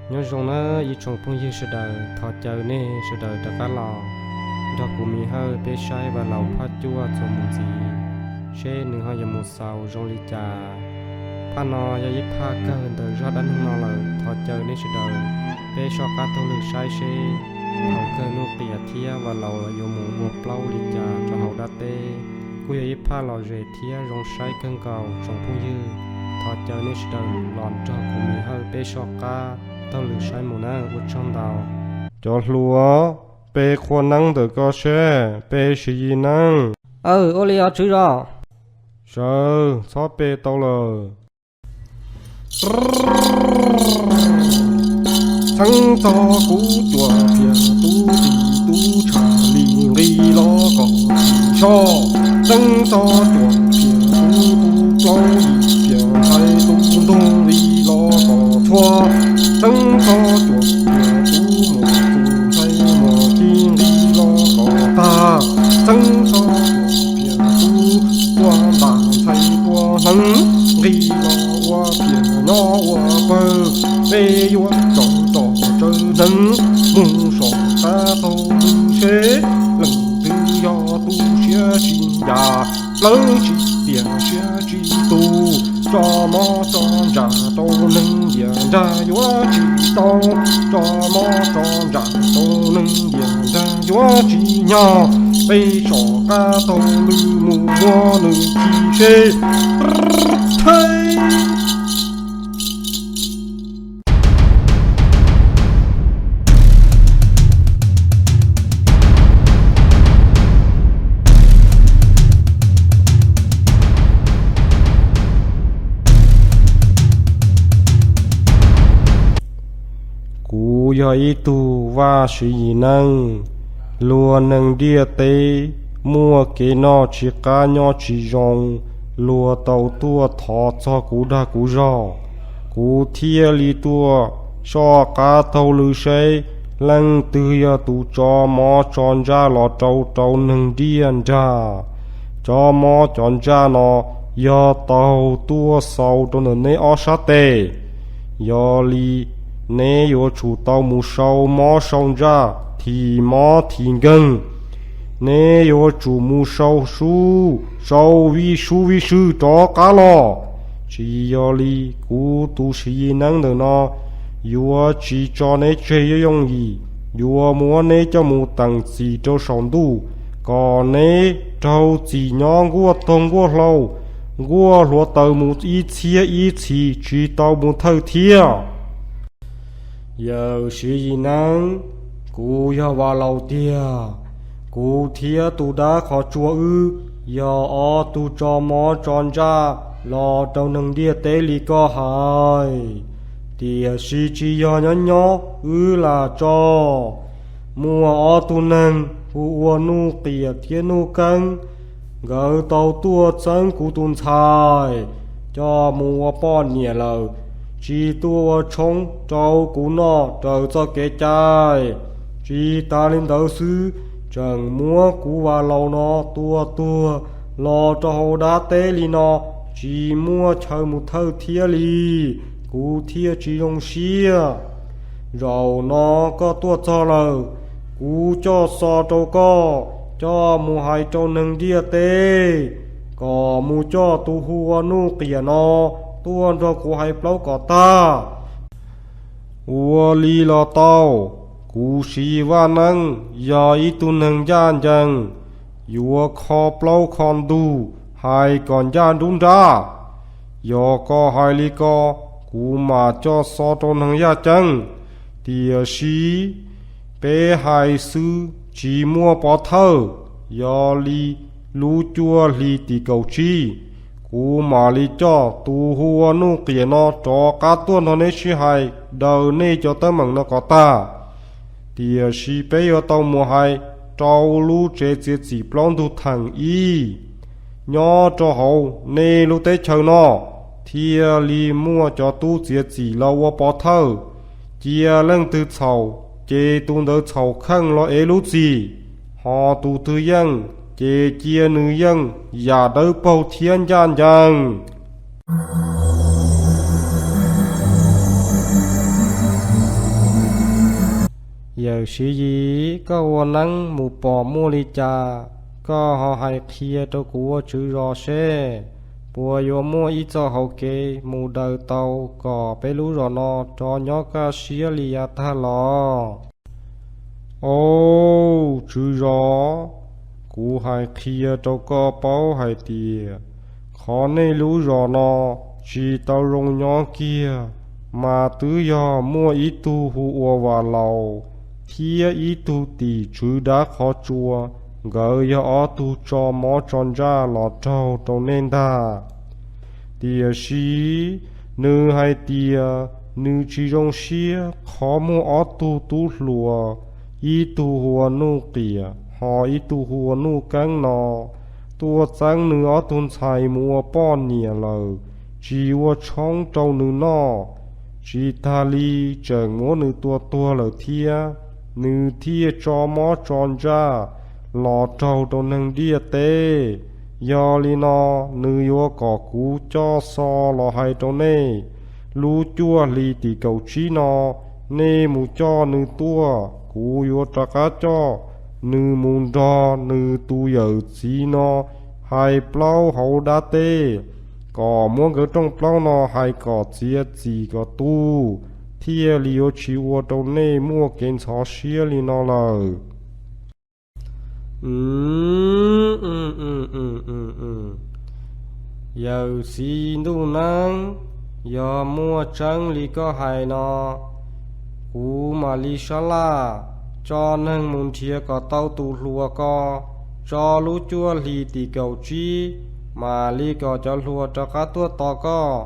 Nyob zoo nawb ib tsoom phooj ywg sawv daws, thov caw nej sawv daws rov qab los nrog kuv Miv Hawj peb saib Vaj Laus phaj cuaj txuas mus ntxiv, seb nws ho yuav mus xaus zoo li cas. Phaj no yog ib phaj kawg ntawm zaj dab neeg no lawm, thov caw nej sawv daws peb soj qab taug lw saib seb thaum kawg Nuj Qias thiab Vaj Laus yuav mus ua plaub li cas rau hauv dab teb. Kuj yog ib phaj lom zem thiab zoo saib kawg nkaus tsoom phooj ywg. Thov caw nej sawv daws los nrog kuv Miv Hawj peb soj qab taug lw saib mus nawb, ua tsaug ntau. Cov hluas, pe qhua neeb ntawm ko seb pe Siv Yis Neeb. Aw, ua li os tswv zos. Sawv, txhob pe tau lawm. Txheeb txog kuv cuam phiaj tub tis tub tshaj li nqi los kom tsis soj. Txheeb txog cuam phiaj tub tub plaub yim phiaj ntxhais tub ntug li los kom txhua. Txheeb txog cuam phiaj tub muaj txuj ntxhais muaj ci nqi los kom tag. Txheeb txog cuam phiaj tub tuaj ntam ntxhais tuaj hneev nqi los ua phiaj nyob ua pawg. Peb yuav tsom roj tsawv hneev mus soj qab taug lw seb leej twg yog tus siab tsis ncas, lawv tsis tiam siab tsis tus. Tso mov tso ntsa rau neeg ntiaj nrag yuav tsis tau, tso mov tso ntsa rau neeg ntiaj nrag yuav tsis nyog. Peb soj qab taug lw mus muab nws khi seb. Kuv yog ib tug vaj Siv Yis Neeb. Luag neeg ntiaj teb muaj kev noj tsis qab nyob tsis zoo, luag tau tuaj thov txog kuv dag kuv zog, kuv thiaj li tuaj soj qab taug lw seb leej twg yog tus tso mov tso ntsaj los rau rau neeg ntiaj nrag. Cov mov cov ntsaj no yog taug tuaj xaus rau ntawm neb ob sab tes. Yog li neb yuav tsum tau mus sau mob sau ntsaj thim mob thim nkeeg. Neb yuav tsum mus sau sub sau vij sub vij sw rov qab los. Tsis yog li, kuv tus Siv Yis Neeb ntawm no yuav tsis tso neb tseg yooj yooj yim, yuav muab neb coj mus teem txim rau saum ntuj, kom neb raug txim nyob nkuaj taug nkuaj hlau, nkuaj hluav taws mus ib txhiab ib txhis tsis tau mus thawj thiab. Yawm Siv Yis Neeb, kuv yog Vaj Laus tiag. Kuv thiab tus dab qhov tsua wb yog ob tug tso mob tso ntsaj los rau neeg ntiaj teb li koj hais, tiam sis tsis yog nyob nyob wb lam tso. Muaj ob tug neeg hu ua Nuj Qias thiab Nuj Keeb, nkawd tau tuaj txeeb kuv tus ntxhais coj mus ua poj niam lawm, tsis tuaj ua tshoob rau kuv noj raws txoj kev cai. Tsis tas li ntawd xwb, tseem muab kuv Vaj Laus no tua tuag los rau hauv dab teb li no, tsis muaj chaw mus thawj thiab li, kuv thiaj tsis zoo siab. Zaum no koj tuaj txog lawm, kuv coj xov rau koj, coj mus hais rau neeg ntiaj teb, kom mus coj tus hu ua Nuj Qias no tuaj nrog kuv hais plaub kom tag. Ua li los tau, kuv Siv Vaj Neeb yog ib tug neeg ncaj ncees, yuav kho plaub kho ntug, hais kom ncaj nruab nrab. Yog koj hais li ko, kuv mam coj xov rau neeg yaj ceeb. Tiam sis peb hais xwb tsis muaj pov thawj, yog li lub cuaj hli tim kaum tsib, kuv mam li coj tus hu ua Nuj Qias no rov qab tuaj nrog neb sib hais daws nej cov teeb meem no kom tag. Tiam sis peb yuav tau mus hais rau lub tsev txiav txim plaub ntug theem ib nyob rau hauv nej lub teb chaws no, thiaj li muaj cov tub txiav txim los ua pov thawj. Cia leej twg txhaum ces tus ntawd txhaum kheej los ev lub txim, ho tus twg yeej ces cia nws yeej yam dawb paug thiab ncaj ncees. Yawm Siv Yis, koj ua neeb mus pom muaj li cas, koj ho hais qhia rau kuv ua tswv zos seb puas yuav muaj ib txoj hauv kev mus daws tau kom peb lub zos no rov nyob kaj siab li yav tag los. Au, tswv zos, kuv hais qhia rau koj paub hais tias qhov nej lub zos no tsis tau zoo nyob kiag, mas twb yog muaj ib tug hu ua Vam Laus thiab ib tug tim tswv dab qhov tsua, nkawd yog ob tug tso mob tso ntsaj los raug rau nej ntag. Tiam sis nws hais tias nws tsis zoo siab qhov muaj ob tug tub hluas, ib tug hu ua Nuj Qiam ho ib tug hu ua Nuj Keeb no tuaj txeeb nws ob tug ntxhais mus ua poj niam lawm, tsis ua tshoob rau nws noj, tsis tag li tseem muab nws tua tuag lawm thiab. Nws thiaj tso mob tso ntsaj los raug rau neeg ntiaj teb. Yog li no, nws yuav kom kuv coj xov los hais rau nej. Lub cuaj hlis tim kaum tsib no, nej mus coj nws tuaj, kuv yuav rov qab coj nws mus nrog nws tus yawm txiv no hais plaub hauv dab teb, kom muab nkawd rooj plaub no hais kom txiav txim kom tu, thiaj li yuav tsis ua rau nej muaj kev ntxhov siab li no lawm. Yawm Siv Yis ntuj neeb, yog muaj tseeb li koj hais no, kuv mam li sab laj tso neeg mus nrhiav kom tau tus hluas ko tso lub cuaj hlis tim kaum tsib, mam li kom cov hluas rov qab tuaj tos koj.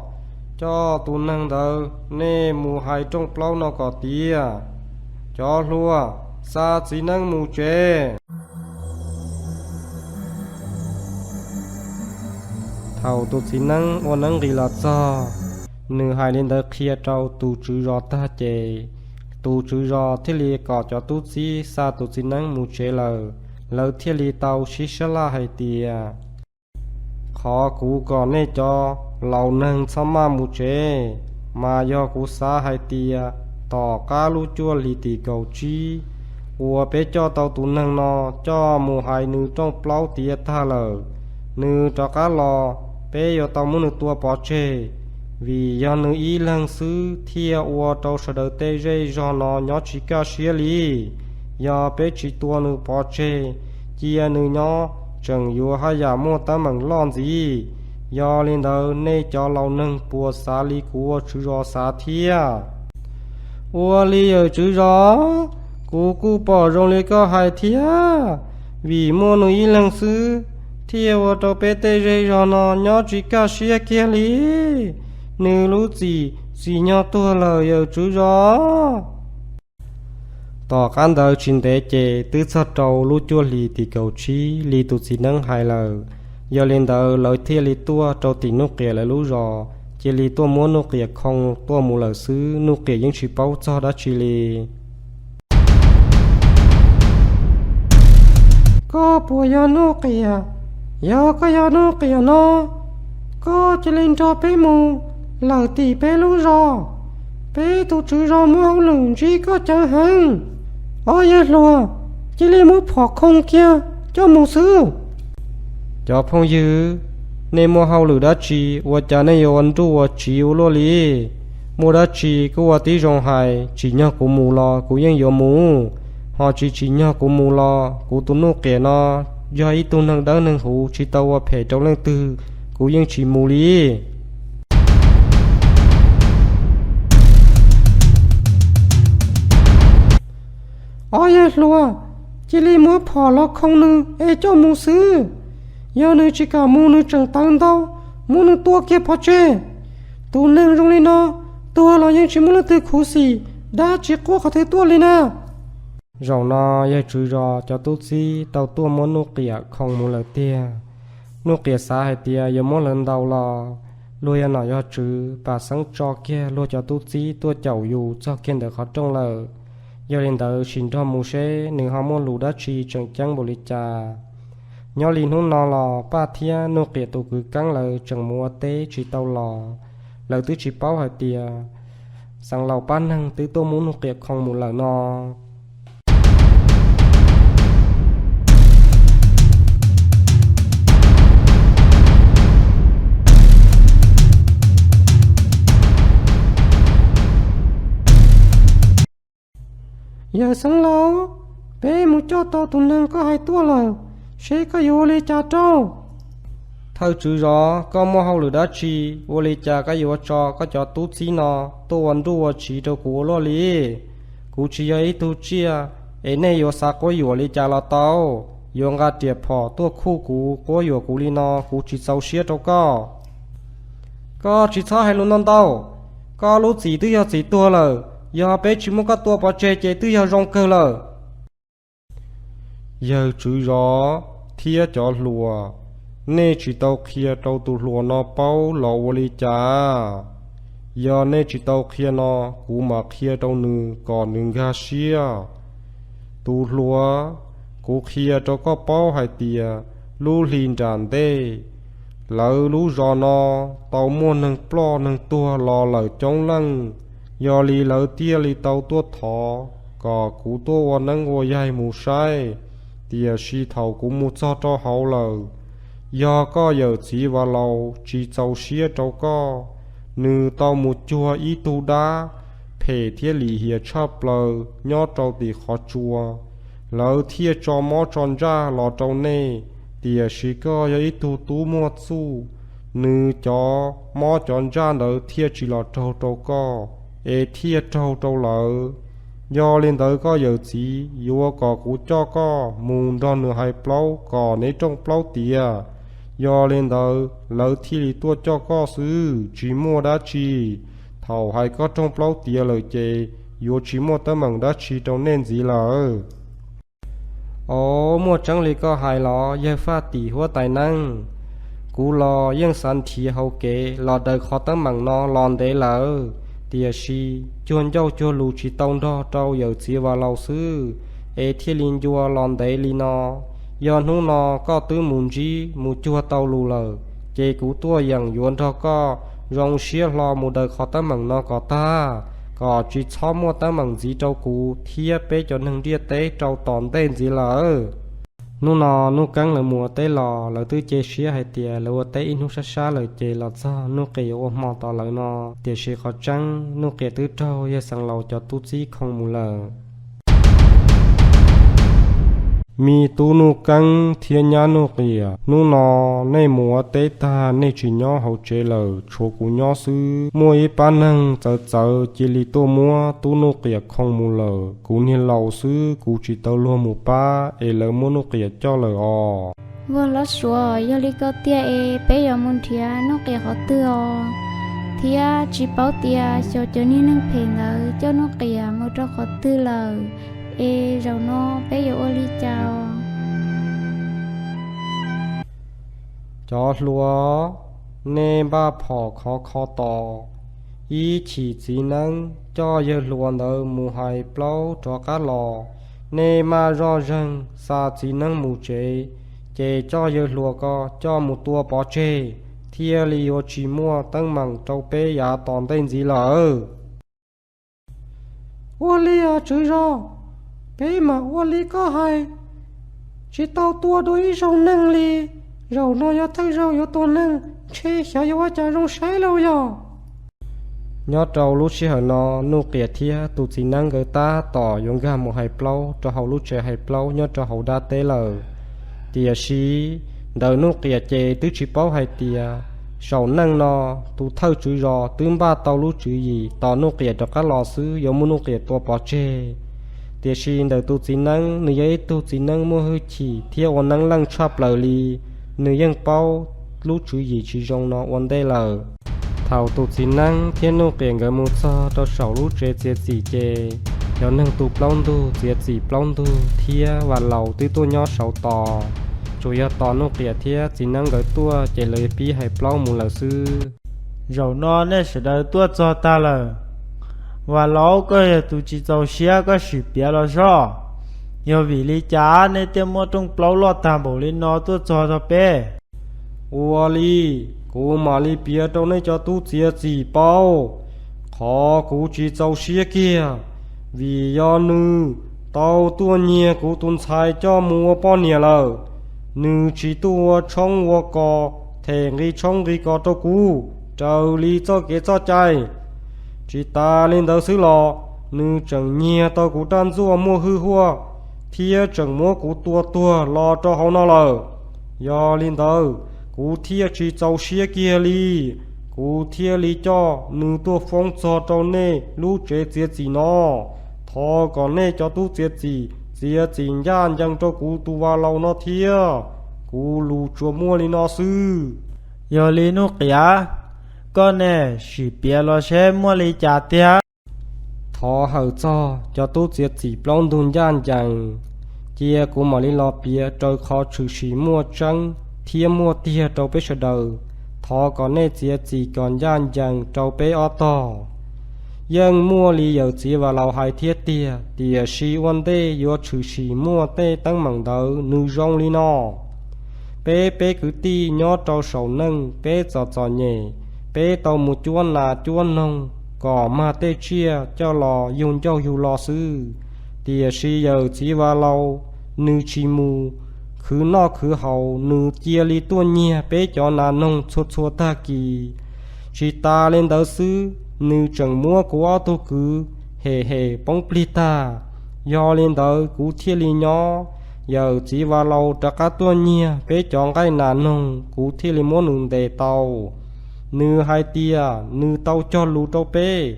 Coj tus neeg ntawd nej mus hais rooj plaub no kom tias, cov hluas, xa txiv neeb mus tsev. Thaum tus txiv neeb ua neeb nqis los txog, nws hais li ntawd qhia rau tus tswv zos tag ces tus tswv zos thiaj li kom cov tub txib xa tus txiv neeb mus tsev lawm. Lawv thiaj li tau sib sab laj hais tias, qhov kuv kom nej cov laus neeg txhob maj mus tsev, mas yog kuv xav hais tias tom qab lub cuaj hlis tim kaum tsib uas peb coj tau tus neeg no coj mus hais nws rooj plaub tiav tag lawm, nws rov qab los, peb yuav tau muab nws tua pov tseg, vim yog nws ib leeg xwb thiaj ua rau sawv daws tej zej zog no nyob tsis kaj siab li. Yog peb tsis tua nws pov tseg, cia nws nyob tseem yuav haj yam muaj teeb meem loj ntxiv. Yog li ntawd nej cov laus neeg puas xav li kuv ua tswv zos xav thiab? Ua li yawm tswv zos, kuv kuj pom zoo li koj hais thiab, vim muaj nws ib leeg xwb thiaj ua rau peb tej zej zog no nyob tsis kaj siab kiag li. Nws lub txim txim nyog tuag lawm yawm tswv zos. Tom qab ntawd tsis ntev ces twb txog rau lub cuaj hlis tim kaum tsib li tus txiv neeb hais lawm. Yog li ntawd lawv thiaj li tuaj rau tim Nuj Qiam lawv lub zos, cia li tuaj muab Nuj Qiam khoo tuaj mus lawm xwb, Nuj Qiam yeej tsis paub txog dab tsi li. Koj puas yog Nuj Qiam? Yog koj yog Nuj Qiam no, koj cia li nrog peb mus lawm tim peb lub zos. Peb tus tswv zos muaj hauj lwm ntsib koj coob heev. Ob yawg hluas, cia li muab phom khoo kiag coj mus xwb. Cov phooj ywg, nej muaj hauj lwm dab tsi ua cas nej yuav ua nruj ua tsiv ua luaj li? Muaj dab tsi kuj ua tib zoo hais, tsim nyog kuv mus los kuv yeej yuav mus, ho tsis tsim nyog kuv mus los kuv tus Nuj Qiam no yog ib tug neeg dawb neeg huv tsis tau ua phem rau leej twg, kuv yeej tsis mus li. Ob yawg hluas, cia li muab phom los khoo nws es coj mus xwb. Yog nws tsis kam mus nws tseem tawv ntau, muab nws tua kiag pov tseg. Tus neeg zoo li no, tuag los yeej tsis muaj leej twg khuv xim, dab tsis quaj qhov twg tuaj li na. Zaum no yawg tswv zos cov tub txib tau tuaj muab Nuj Qiam khoo mus lawm tiag. Nuj Qiam xav hais tias yuav muab lawv ntaus los luag yog nom yog tswv pam xeeb tso kiag luag cov tub txib tuaj caum yus txog kiag ntawm qhov rooj lawm. Yog li ntawd sim nrog mus seb nws ho muaj lus dab tsi tseem ceeb npaum li cas. Nyob li hnub no los Paj thiab Nuj Qiam tus kwv Keeb lawv tseem mus ua teb tsis tau los. Lawv twb tsis paub hais tias xeev laus pab neeg twb tuaj muab Nuj Qiam khoo mus lawm no. Yawg xeev laus, peb mus coj tau tus neeg koj hais tuaj lawm, seb koj yuav ua li cas rau. Thawj tswv zos, koj muaj hauj lwm dab tsi? Ua li cas koj yuav tso koj cov tub txib no tuaj ua nruj ua tsiv rau kuv ua luaj li? Kuv tsis yog ib tug tsiaj, es nej yuav xav quab yuam li cas los tau, yuav nqa riam phom tuaj khuj kuv quab yuam kuv li no kuv tsis txaus siab rau koj. Koj tsis txhob hais lus ntau ntau, koj lub txim twb yog txim tuag lawm, yog peb tsis muab koj tua pov tseg ces twb yog zoo kawg lawm. Yawg tswv zos thiab cov hluas, nej tsis tau qhia rau tus hluas no paub los ua li cas? Yog nej tsis tau qhia no, kuv mam qhia rau nws kom nws nkag siab. Tus hluas, kuv qhia rau koj paub hais tias lub hli nram ntej, lawv lub zos no tau muaj neeg ploj neeg tuag los lawm coob leej, yog li lawv thiaj li tau tuaj thov kom kuv tuaj ua neeb ua yaig mus saib. Tiam sis thaum kuv mus txog rau hauv lawm, yog koj yawm txiv Vas Laus tsis txaus siab rau koj, nws tau mus cuag ib tug dab phem thiab lim hiam tshaj plaws nyob rau tim qhov tsua, lawv thiaj tso mob tso ntsaj los rau nej. Tiam sis koj yog ib tug tub muaj txuj, nws cov mob cov ntsaj ntawd thiaj tsis los raug rau koj, es thiaj raug rau lawv. Yog li ntawd koj yawm txiv yuav kom kuv coj koj mus nrog nws hais plaub kom neb rooj plaub tiav. Yog li ntawd lawv thiaj li tuaj coj koj xwb, tsis muaj dab tsi. Thaum hais koj rooj plaub tiav lawm ces yuav tsis muaj teeb meem dab tsi rau nej ntxiv lawm. Os, muaj tseeb li koj hais los yawg Faj Tim huab tais neeb? Kuv los yeej xav nrhiav hauv kev los daws qhov teeb meem no los ntev lawm, tiam sis cuag ncauj cuag lus tsis tau nrog rau yawm txiv Vas Laus xwb, es thiaj li ncua los ntev li no. Yog hnub no koj twb mus ntsib mus cuag tau lus lawm, ces kuv tuaj yeem yuav nrog koj zoo siab hlo mus daws qhov teeb meem no kom tag, kom tsis txhob muaj teeb meem ntxiv rau kuv thiab peb cov neeg ntiaj teb rau tom ntej ntxiv lawm. Hnub no Nuj Keeb lawv mus ua teb los lawv twb cia siab hais tias lawv ua teb ib hnub sab sab lawm ces los txog Nuj Qias yuav ua hmo tos lawv no, tiam sis qhov tseeb Nuj Qias twb raug yawg xeev laus cov tub txib khoo mus lawm. Me tub Nuj Keeb thiab nyab Nuj Qias, hnub no nej mus ua teb tag nej tsis nyob hauv tsev lawm, tshuav kuv nyob xwb. Muaj ib pab neeg txawv txawv cia li tuaj muab tub Nuj Qias khoo mus lawm. Kuv niag laus xwb kuv tsis tau luag mus pab es lawv muab Nuj Qias coj lawm os. Vauv hlob Suav, yog li ko tiag es peb yuav mus nrhiav Nuj Qias qhov twg os? Thiab tsis paub tias xyov cov niag neeg phem ntawd coj Nuj Qias mus rau qhov twg lawm, es zaum no peb yuav ua li cas os? Cov hluas, nej npaj phom khov kho tos. Ib chim txiv neeb coj yawg hluas ntawd mus hais plaub rov qab los, nej maj zoj zeeg xa txiv neeb mus tsev, ces coj yawg hluas ko coj mus tua pov tseg, thiaj li yuav tsis muaj teeb meem rau peb yav tom ntej ntxiv lawm. Ua li os tswv zos, peb mam ua li koj hais, tsis tau tua dua ib zaug neeg li. Zaum no yog thawj zaug yuav tua neeg, ntshe xyov yuav ua cas zoo saib lauj yog. Nyob rau lub sij hawm no, Nuj Qias thiab tus txiv neeb nkawd tab tom yuav nkag mus hais plaub rau hauv lub tsev hais plaub nyob rau hauv dab teb lawm. Tiam sis ntawm Nuj Qias ces twb tsis paub hais tias zaum neej no tus thawj tswv zos twb npaj tau lub tswv yim tos Nuj Qias rov qab los xwb yuav muab Nuj Qias tua pov tseg. Tiam sis ntawm tus txiv neeb, nws yog ib tug txiv neeb muaj hwj chim thiab ua neeb leej tshaj plaws li, nws yeej paub lub tswv yim tsis zoo no ua ntej lawm. Thaum tus txiv neeb thiab Nuj Qias nkawd mus txog rau saum lub tsev txiav txim ces cov neeg tu plaub ntug txiav txim plaub ntug thiab Vam Laus twb tuaj nyob saud tos. Tsuas yog tos Nuj Qias thiab txiv neeb nkawd tuaj ces lawv pib hais plaub mus lawm xwb. Zaum no nej sawv daws tuaj txog tag lawm. Vam Laus, koj yog tus tsis txaus siab koj sim piav los zoj. Yog vim li cas nej thiaj muab rooj plaub loj tag npaum li no tuaj txog rau peb? Ua li, kuv mam li piav rau nej cov tub txiav txim paub. Qhov kuv tsis txaus siab kiag, vim yog nws tau tuaj nyiag kuv tus ntxhais coj mus ua poj niam lawm. Nws tsis tuaj ua tshoob ua kos, them nqi tshoob nqi kos rau kuv raws li txoj kev txoj cai. Tsis tas li ntawd xwb los, Nws tseem nyiag tau kuv rab ntsuaj muaj hwj huaj thiab tseem muab kuv tua tuag los rau hauv no lawm. Yog li ntawd, kuv thiaj tsis txaus siab kiag li. Kuv thiaj li coj nws tuaj foob txog rau nej lub tsev txiav txim no. Thov kom nej cov tub txiav txim txiav txim ncaj ncees rau kuv tus Vas Laus no thiab. Kuv lus tsuas muaj li no xwb. Yog li Nuj Qiam, koj ne, sim piav los seb muaj li cas tiag. Thov hawm txog cov tub txiav txim plaub ntug ncaj ncees, cia kuv mam li los piav raws qhov tshwm sim muaj tseeb thiab muaj tiag rau peb sawv daws. Thov kom nej txiav txim kom ncaj ncees rau peb ob tog. Yeej muaj li yawm txiv Vas Laus hais thiab tiag, tiam sis ua ntej yuav tshwm sim muaj tej teeb meem ntawd nws zoo li no. Peb, peb kwv tij nyob rau saum neej, peb txom txom nyem, peb tau mus cuab nas cuab noog kom mag tej tsiaj coj los yug ncauj yug lo xwb. Tiam sis yawm txiv Vas Laus nws tsis mus khwv noj khwv haus, nws cia li tuaj nyiag peb cov nas noog txhua txhua tag kis. Tsis tas li ntawd xwb, nws tseem muab kuv ob tug kwv hem hem poob plig tag. Yog li ntawd kuv thiaj li nyob, yawm txiv Vas Laus rov qab tuaj nyiag peb cov nqaij nas noog, kuv thiaj li muab nws ntes tau. Nws hais tias nws tau cog lus rau peb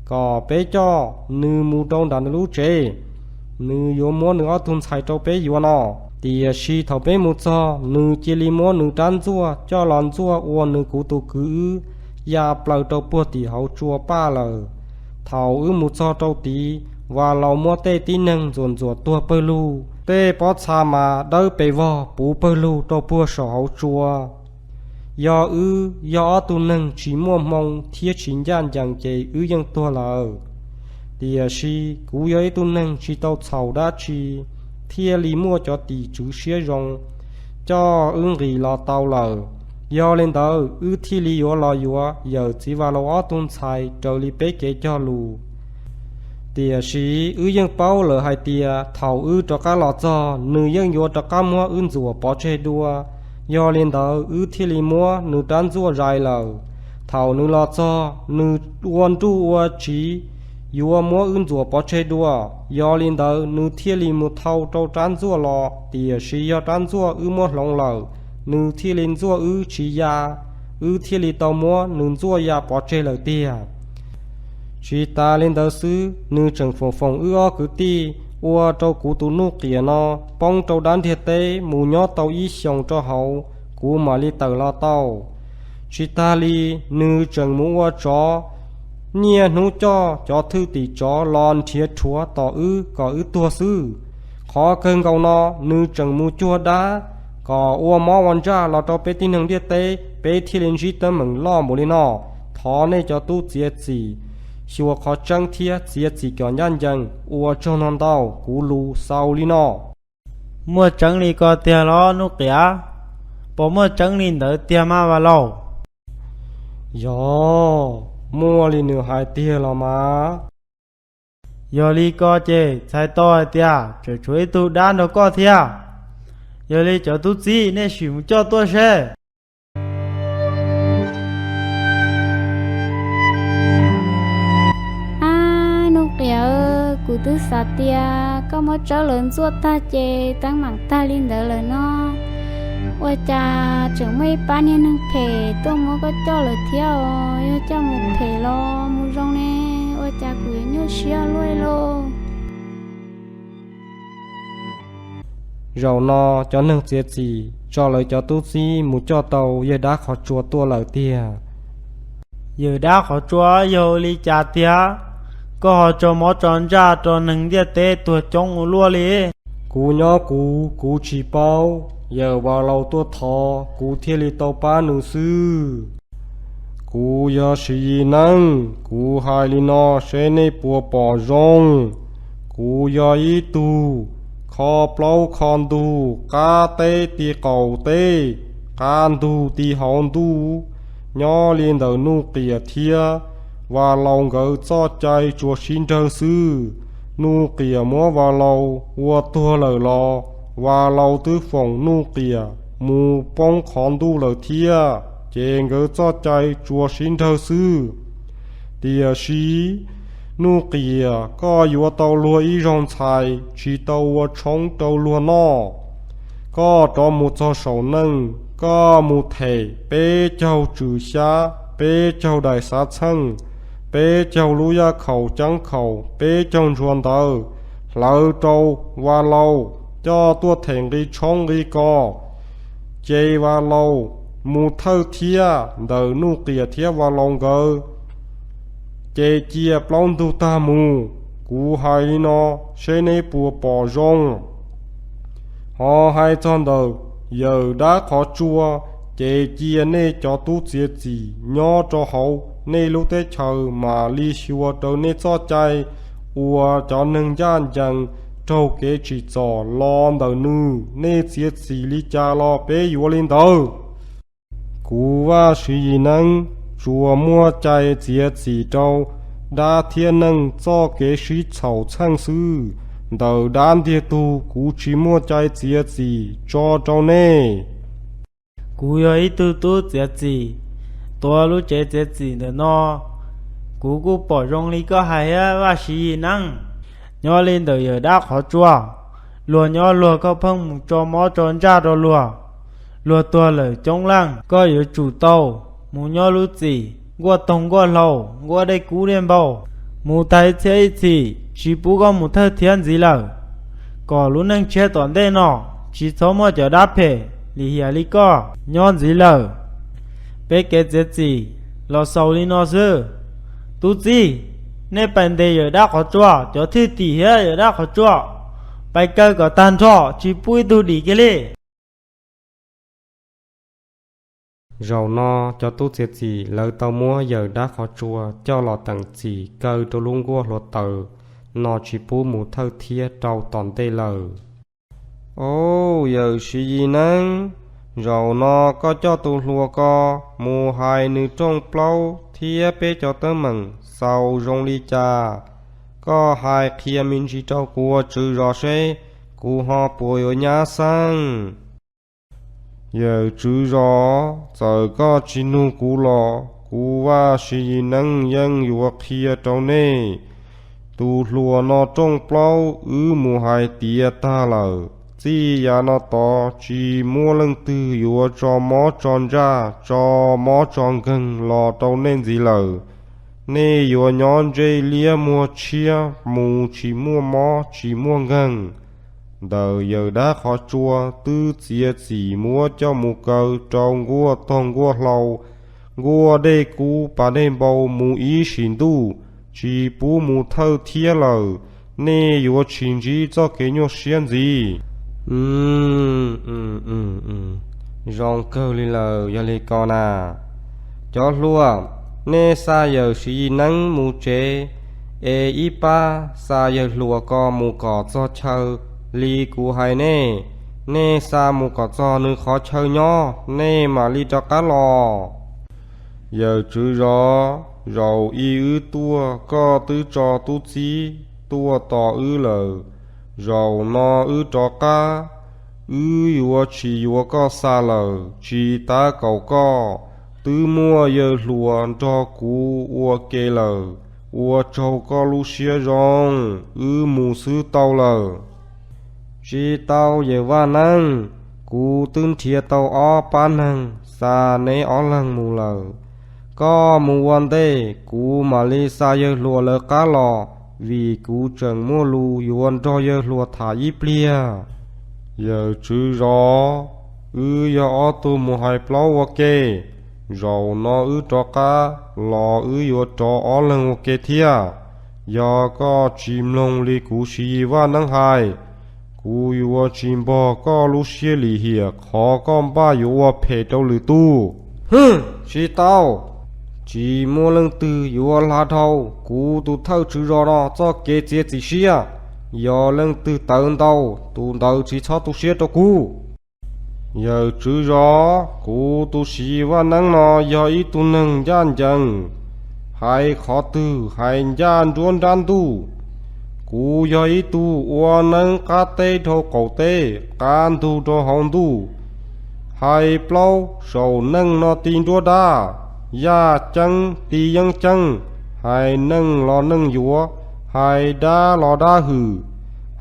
kom peb coj nws mus rau nram nws lub tsev, nws yuav muab nws ob tug ntxhais rau peb yuav no. Tiam sis thaum peb mus txog, nws cia li muab nws rab ntxuaj coj los ntxuaj ua nws kuv tus kwv wb ya plaws rau puag tim hauv tsua paj lawm. Thaum wb mus txog rau tid, Vas Laus muab tej tib neeg ntxuam ntxuam tuag pawg lug, tej pob txha mas dawb pes vog puv pawg lug rau puag saum hauv tsua. Yog wb yog ob tug neeg tsis muaj hmoo thiab tsis ncaj ncees ces wb yeej tuag lawm. Tiam sis kuv yog ib tug neeg tsis tau txhaum dab tsi, thiaj li muaj cov tim tswv siab zoo coj wb nqis los tau lawm. Yog li ntawd, wb thiaj li yuav los yuav yawm txiv Vas Laus ob tug ntxhais raws li peb kev cog lus. Tiam sis wb yeej paub lawm hais tias thaum wb rov qab los txog, nws yeej yuav rov qab muab wb ntxuam pov tseg dua. Yog li ntawd, wb thiaj li muab nws rab ntxuaj zais lawm. Thaum nws los txog, nws ua nruj ua tsiv yuav muab wb ntxuam pov tseg dua. Yog li ntawd, nws thiaj li mus thau rau rab ntxuaj los, tiam sis yog rab ntxuaj wb muab hloov lawm, nws thiaj li ntxuaj wb tsis ya, wb thiaj li tau muab nws ntxuaj ya pov tseg lawm tiag. Tsis tas li ntawd xwb, nws tseem foom foom wb ob kwv tij, ua rau kuv tus Nuj Qiam no poob rau dab ntiaj teb mus nyob tau ib xyoos rau hauv, kuv mam li tawm los tau. Tsis tas li, nws tseem mus ua tsov, niaj hnub coj cov thwj tim tsov los nrhiav rhuav tom wb kom wb tuag xwb. Qhov kawg nkaus no, nws tseem mus cuag dab kom ua mob ua ntsaj los rau peb tib neeg ntiaj teb, peb thiaj li ntsib teeb meem loj npaum li no. Thov nej cov tub txiav txim xyuas qhov tseeb thiab txiav txim kom ncaj ncees. Ua tsaug ntau ntau, kuv lus xaus li no. Muaj tseeb li ko tiag los Nuj Qiam? Puas muaj tseeb li ntawd tiag mas Vas Laus? Yog, muaj li nws hais tiag los mas. Yog li ko ces txhais tau hais tias tseem tshuav ib tug dab nrog koj thiab. Yog li cov tub txib, nej sim mus coj tuaj seb. Ab, Nuj Qiam, kuv twb xav tias koj muab tsawb lawv ntxuaj tag ces teeb meem tag li ntawd lawm no. Ua cas tseem muaj ib pab niag neeg phem tuaj muab koj coj lawm thiab os? Yog coj mus phem los mus zoo ne, ua cas kuv yuav nyuaj siab luaj li lauj? Zaum no cov neeg txiav txim tso lawv cov tub txib mus coj tau yawg dab qhov tsua tuaj lawm tiag. Yawg dab qhov tsua, yog ua li cas tiag, koj ho tso mob tso ntsaj rau neeg ntiaj teb tuag coob ua luaj li? Kuv nyob kuv, kuv tsis paub, yawm Vas Laus tuaj thov kuv thiaj li tau pab nws xwb. Kuv yog Siv Yis Neeb, kuv hais li no seb nej puas pom zoo. Kuv yog ib tug kho plaub kho ntug, qab teb ti qaum teb, qab ntug ti hauv ntuj. Nyob li ntawm Nuj Qiam thiab Vas Laus nkawd txoj cai tsuas sib nrawg xwb. Nuj Qiam muab Vas Laus ua tuag lawm los Vas Laus twb foom Nuj Qiam mus poob qhov ntuj lawm thiab, ces nkawd txoj cai tsuas sib nrawg xwb. Tiam sis Nuj Qias, koj yuav tau luag ib zaug ntxhais tsis tau ua tshoob rau luag noj. Koj rov mus txog saum neej, koj mus them peb caug tswm xyab, peb caug daim xav txheej, peb caug lub yaj khaum ceeb khaum, peb caug ntshua ntawv, hlawv rau Vas Laus, coj tuaj them nqi tshoob nqi kos, ces Vas Laus mus thawj thiab ntawm Nuj Qias thiab Vas Laus nkawd, ces cia plaub ntug tag mus. Kuv hais li no, seb neb puas pom zoo. Ho hais txog ntawm yawm dab qhov tsua, ces cia nej cov tub txiav txim nyob rau hauv nej lub teb chaws mam li xyuas raws nej txoj cai uas cov neeg ncaj ncees raug kev tsim txom los ntawm nws, nej txiav txim li cas los peb yuav li ntawd. Kuv Vaj Siv Yis Neeb tsuas muaj cai txiav txim rau dab thiab neeg txoj kev sib txhaum txheej xwb. Ntawm dab ntiag tug kuv tsis muaj cai txiav txim tso rau nej. Kuv yog ib tug tub txiav txim, tuav lub tsev txiav txim ntawm no. Kuv kuj pom zoo li koj hais thiab Vaj Siv Yis Neeb. Nyob li ntawm yawm dab qhov tsua, luag nyob luag koj pheej mus tso mob tso ntsaj rau luag. Luag tuag lawm coob leej, koj yuav tsum tau mus nyob lub txim nkuaj toog nkuaj hlau, nkuaj dej kub dej npau, mus tag ib txhiab ib txhis, tsis pub koj mus thawj thiab ntxiv lawm, kom lub neej tshiab tom ntej no tsis txhob muaj cov dab phem lim hiam li koj nyob ntxiv lawm. Peb kev txiav txim los xaus li no xwb. Tub txib, nej pais ntes yawm dab qhov tsua, cov thwj tim thiab yawm dab qhov tsua, pais kaw kom tag nrho, tsis pub ib tug dim kiag li. Zaum no cov tub txiav txim lawv tau muab yawm dab qhov tsua coj los teem txim kaw rau lub nkuaj hluav taws no, tsis pub mus thawj thiab rau tom ntej lawm. Au, yawm Siv Yis Neeb, zaum no koj coj tus hluas ko mus hais nws rooj plaub thiab peb cov teeb meem xaus zoo li cas, koj hais qhia me ntsis rau kuv ua tswv zos seb kuv ho puas yuav nyab xeeb. Yawm tswv zos, txawm koj tsis nug kuv los kuv Vaj Siv Yis Neeb yeej yuav qhia rau nej. Tus hluas no rooj plaub wb mus hais tiav tag lawm, txij yav no tod tsis muaj leej twg yuav tso mob tso ntsaj tso mob tso nkeeg los rau nej ntxiv lawm. Nej yuav nyob ntsej liab muag tshiab mus tsis muaj mob tsis muaj nkeeg. Ntawm yawm dab qhov tsua twb txiav txim muab coj mus kaw rau nkuaj toog nkuaj hlau, nkuaj dej kub pas dej npau mus ib sim ntuj, tsis pub mus thawj thiab lawm. Nej yuav tsis ntsib txoj kev nyuaj siab ntxiv. Zoo kawg li lawm yog li ko na. Cov hluas, nej xa yawm Siv Yis Neeb mus tsev, es ib pab xa yawg hluas ko mus kom txog chaw li kuv hais nej. Nej xa mus kom txog nws qhov chaw nyob, nej mam li rov qab los. Yawm tswv zos, zaum ib wb tuaj koj twb tso tub txib tuaj tos wb lawm. Zaum no wb rov qab, wb yuav tsis yuav koj xa lawm, tsis tab kaum koj. Twb muaj yawg hluas nrog kuv ua ke lawm, ua tsaug koj lub siab zoo, wb mus xwb tau lawm. Tsis tau yawm Vaj Neeb, kuv twb nrhiav tau ob pab neeg xa neb ob leeg mus lawm. Koj mus ua ntej, kuv mam li xa yawg hluas lawv qab los, vim kuv tseem muaj lus yuav nrog yawg hluas tham ib pliag. Yawm tswv zos, wb yog ob tug mus hais plaub ua ke, zaum no wb rov qab los wb yuav rov ob leeg ua ke thiab. Yog koj tsis mloog li kuv Siv Yis Vaj Neeb hais, kuv yuav tsis npog koj lub siab lim hiam qhov koj npaj yuav ua phem rau lwm tus. Hwj, tsis tau. Tsis muaj leej twg yuav hla dhau kuv tus thawj tswv zos no txoj kev txiav txim siab. Yog leej twg tawv ntau, tus ntawd tsis txhob tu siab rau kuv. Yawm tswv zos, kuv tus Siv Yis Vaj Neeb no yog ib tug neeg ncaj ncees, hais qhov twg hais ncaj nruab nrab ntuj. Kuv yog ib tug ua neeb qab teb dhau qaum teb, qab ntug rau hauv ntuj. Hais plaub saum neej no ti nruab dab, yaj ceeb ti yeeb ceeb, hais neeg los neeg yuav, hais dab los dab hwm,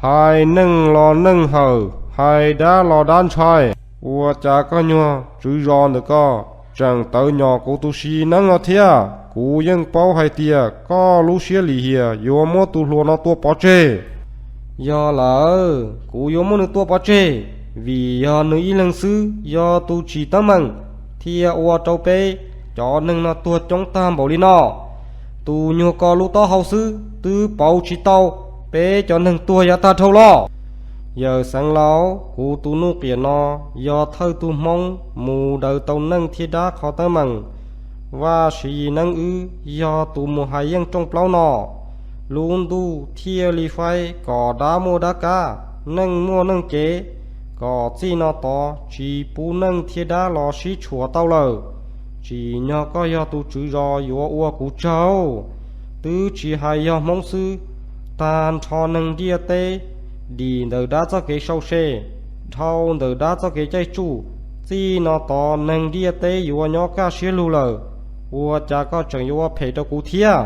hais neeg los neeg hawm, hais dab los dab ntshai. Ua cas koj nyuag tswv zos ntawm koj tseem tawv nyom kuv tus si neeb no thiab? Kuv yeej paub hais tias koj lub siab lim hiam yuav muab tus hluas no tua pov tseg. Yog lawm, kuv yuav muab nws tua pov tseg, vim yog nws ib leeg xwb yog tus tsim teeb meem thiaj ua rau peb cov neeg no tuag coob tag npaum li no. Tus nyuag ko lub taub hau xwb twb pauv tsis tau peb cov neeg tuag yav tag dhau los. Yawm Xeev Laus, kuv tus Nuj Qiam no yog thawj tug Hmoob mus daws tau neej thiab dab qhov teeb meem. Vaj Siv Yis Neeb wb yog tus mus hais yeej rooj plaub no. Lub ntuj thiaj li faib kom dab muaj dab kab, neej muaj neej kev, kom txij no tod tsis pub neej thiab dab los sib tshuam tau lawm. Tsim nyog koj yog tus tswv zos yuav ua kuv tsaug. Twb tsis hais yog Hmoob xwb, tag nrho neeg ntiaj teb, dim ntawm dab txoj kev sau se, dhau ntawm dab txoj kev caij tsuj, txij no tod neeg ntiaj teb yuav nyob kaj siab lug lawm. Ua cas koj tseem yuav ua phem rau kuv thiab?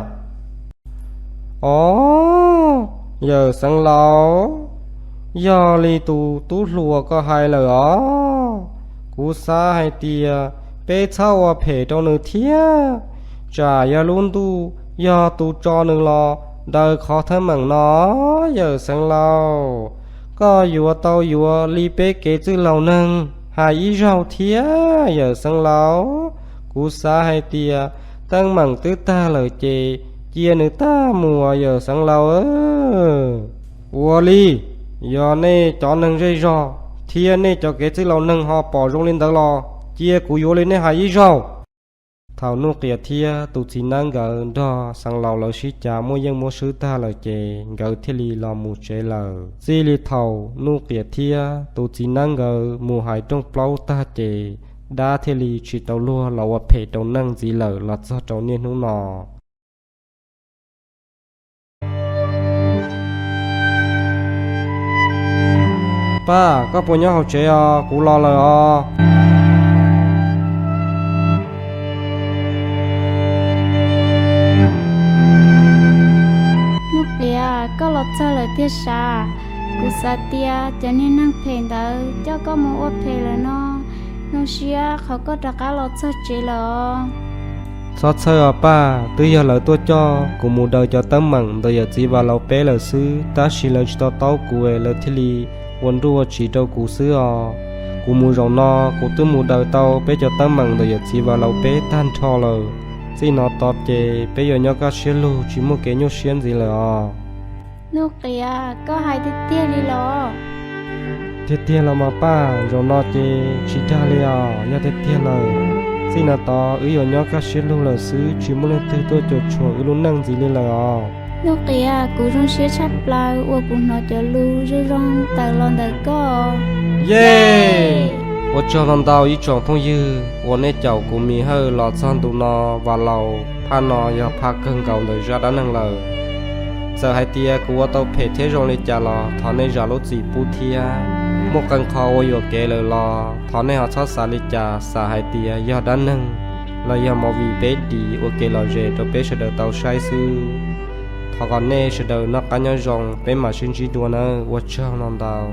Os, yawm Xeev Laus, yog li tus tub hluas koj hais lawm os. Kuv xav hais tias peb txhob ua phem rau nws thiab, tsam yog lub ntuj yog tus tso nws los daws qhov teeb meem no. Yawm Xeev Laus, koj yuav tau yuav li peb kev txwj laus neeg hais ib zaug thiab, yawm Xeev Laus. Kuv xav hais tias teeb meem twb tag lawm ces cia nws tag mus, yawm Xeev Laus. Ua li, yog nej cov neeg zej zog thiab nej cov kev txwj laus neeg ho pom zoo li ntawd los cia kuv yuav li nej hais ib zaug. Thaum Nuj Qiam thiab tus txiv neeb nkawd nrog Xeev Laus lawv sib cav muaj yeej muab swb tag lawm ces nkawd thiaj li los mus tsev lawm. Txij li thaum Nuj Qiam thiab tus txiv neeb nkawd mus hais rooj plaub tag ces dab thiaj li tsis tau luag los ua phem rau neeg ntxiv lawm los txog rau niaj hnub no. Paj, koj puas nyob hauv tsev os? Kuv los lawm os. Nuj Qiam, koj los txog lawm tiag sav? Kuv xav tias cov niag neeg phem ntawd coj koj mus ua phem lawm no, zoo siab qhov koj rov qab los txog tsev lawm os. Txhob txhawj os Paj, twb yog lawv tuaj coj kuv mus daws cov teeb meem ntawm yawm txiv Vas Laus peb lawm xwb, tab sis lawv tsis to taub kuv es lawv thiaj li ua nruj ua tsiv rau kuv xwb os. Kuv mus zaum no, kuv twb mus daws tau peb cov teeb meem ntawm yawm txiv Vas Laus peb tag nrho lawm. Txij no tod ces peb yuav nyob kaj siab lug tsis muaj kev nyuaj siab ntxiv lawm os. Nuj Qiam, koj hais tiag tiag li los? Tiag tiag los mas Paj, zaum no ces tsis dag li os, yog tiag tiag lawm. Txij no tod wb yuav nyob kaj siab lug lawm xwb, tsis muaj leej twg tuaj cuam tshuam wb lub neej ntxiv li lawm os. Nuj Qiam, kuv zoo siab tshaj plaws uas kuv hnov cov lus zoo zoo tawm los ntawm koj. Yej! Ua tsaug ntau ntau ib tsoom phooj ywg uas nej caum kuv Mi Hawj los txog ntu no. Vas Laus phaj no yog phaj kawg nkaus ntawm zaj dab neeg lawm. Txawm hais tias kuv ua tau phem thiab zoo li cas los thov nej zam lub txim pub thiab. Muaj qee qho ua yuam kev lawm los thov nej ho txhob xav li cas, xav hais tias yog dab neeg los yog movie peb dim ua kev lom zem rau peb sawv daws tau saib xwb. Thov kom nej sawv daws noj qab nyob zoo, peb mam sib ntsib dua nawb, ua tsaug ntau ntau.